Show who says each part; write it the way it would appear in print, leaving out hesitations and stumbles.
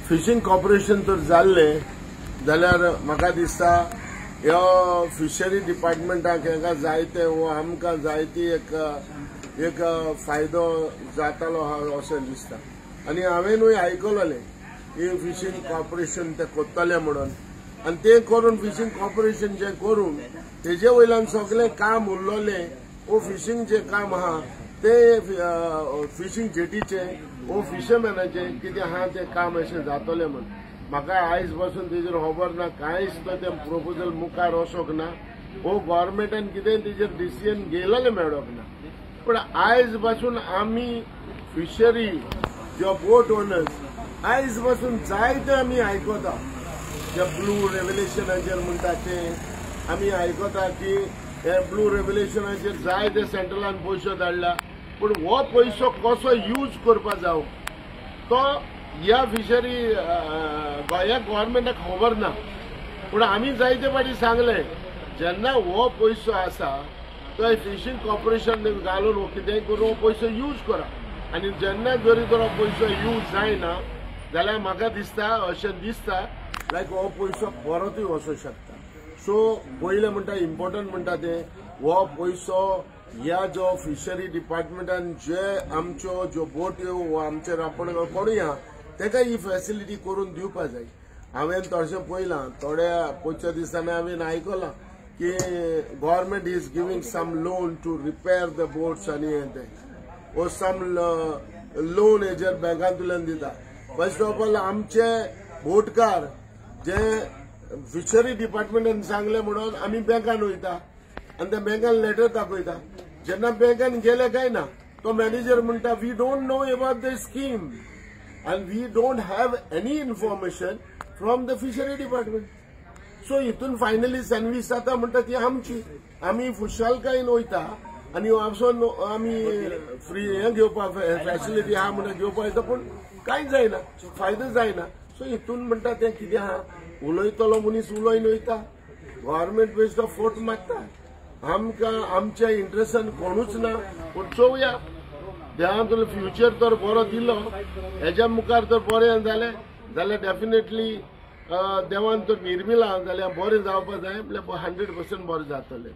Speaker 1: Fishing corporation तर जाल्लें जाल्यार म्हाका दिसता ह्या फिशरी डिपार्टमेंटाक हांकां जायते वो आमकां जायती एक एक फायदो जातालो आहा अशें दिसता. आनी हांवेनूय आयकलें की फिशींग कॉर्पोरेशन ते करतले म्हणून, आनी तें करून फिशींग कॉर्पोरेशन जें करून तेजे वयल्यान सगळें काम उरलेलें वो फिशींग जें काम आहा ते फिशींग जेटीचें वो फिशरमॅनाचें कितें आहा तें काम अशें जातलें म्हूण. म्हाका आयज पासून तेजेर खबर ना, कांयच तो तें प्रपोजल मुखार वचोंक ना वो गव्हर्मेंटान कितें तेजेर डिसिजन घेयलेलें मेळोंक ना. पूण आयज पासून आमी फिशरी ज्यो बोट ओनर्स आयज पासून जायते आमी आयकता जे ब्लू रेव्युलेशनाचेर म्हणटा ते आमी आयकता की हे ब्लू रेव्युलेशनाचेर जायते सेंट्रलान पयसो धाडला, पूण हो पयसो कसो यूज करपा जावं तो ह्या फिशरी ह्या गव्हर्मेंटाक खबर ना. पूण आमी जायते फावटी सांगलें जेन्ना हो पयसो आसा तो फिशींग कॉर्पोरेशन घालून हो कितेंय करून हो पयसो यूज करा, आनी जेन्ना जरी तर हो पयसो यूज जायना जाल्यार म्हाका दिसता अशें दिसता लायक हो पयसो परतूय वचूंक शकता. सो पयलें म्हणटा इम्पोर्टंट म्हणटा तें हो पयसो ह्या जो फिशरी डिपार्टमेंटान जे आमच्यो ज्यो बोट्यो वो आमचे रांपण कोणूय आहा तेका ही फॅसिलिटी करून दिवपा जाय. हांवें तशें पळयलां थोड्या पयच्या दिसांनी हांवें आयकलां की government is giving some loan to repair the boats आनी हें तें वो सम लोन हेजेर बँकांतल्यान दिता. फर्स्ट ऑफ ऑल आमचे बोटकार जे फिशरी डिपार्टमेंटान सांगलें म्हणून आमी बँकान वयता आनी त्या बँकान लेटर दाखयता. जेन्ना बँकान गेले काय ना तो मॅनेजर म्हणटा we don't know about the scheme and we don't have any information from the fishery department. So हितून फायनली सँडवीच जाता म्हणटा ती आमची, आमी खुशालकायेन वयता आनी वचोन आमी फ्री हें घेवपाक फॅसिलिटी आहा म्हणटा घेवपाक वयता, पूण कांयच जायना, फायदो जायना. सो हितून म्हणटा तें कितें आहा उलयतलो मनीस उलयन वयता, गव्हर्मेंट बेश्टो फोट मारता, आमकां आमच्या इंट्रस्टान कोणूच ना. पूण चोवया देवान तुला फ्युचर तर बरो दिलो, हेज्या मुखार तर बरें जालें जाल्यार डेफिनेटली देवान तर निर्मिला जाल्यार बरें जावपा जाय, म्हणल्यार 100% बरें जातलें.